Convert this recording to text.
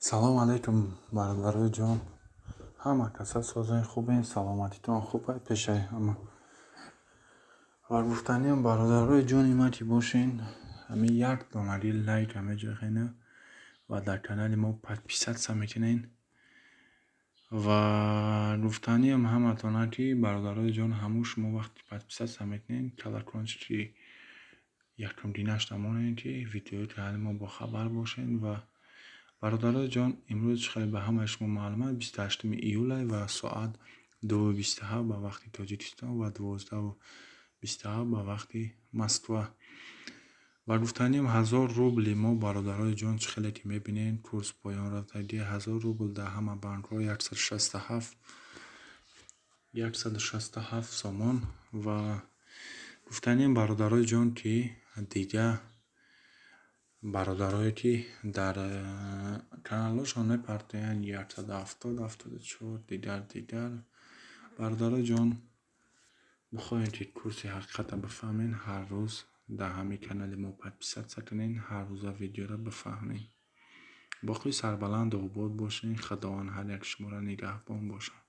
Салом алейкум, бародарои ҷон. Ҳама каса созен, хубен, саломатитон хуб пешаи ҳама. Ва гуфтаниам, бародарои ҷони ман, ки бошен, ҳамин як донаги лайка меҷахена ва дар канали мо подписаться мекунен. Ва гуфтаниам ҳаматона, ки бародарои ҷон, ҳамун шумо вақте подписаться мекунен, колокольчики якумдинашта монед, ки видеои канали мо бохабар бошед. Ва бародарои ҷон, имрӯз, хеле ба ҳамаи шумо маълум аст, 28-уми июлай ва соат 2:27 ба вақти Тоҷикистон ва 12:27 ба вақти Москва. Ва гуфтаниам, 1000 рубли мо, бародарои ҷон, чӣ хеле ки мебинед, курс поён рафтагӣ. 1000 рубл дар ҳама банкҳо 167, 167 сомон. Ва гуфтаниам, бародарои ҷон, ки дигар бародарое ки дар каналҳошон мепартоянд 170, 74, дигар дигар, бародарои ҷон, бихоҳем ки курси ҳақиқатро бифаҳмем, ҳар рӯз дар ҳамин канали мо подписаться кунед, ҳаррӯза видеоро бифаҳмед. Боқӣ сарбаланду обод бошед, Худованд ҳар яки шуморо нигаҳбон бошад.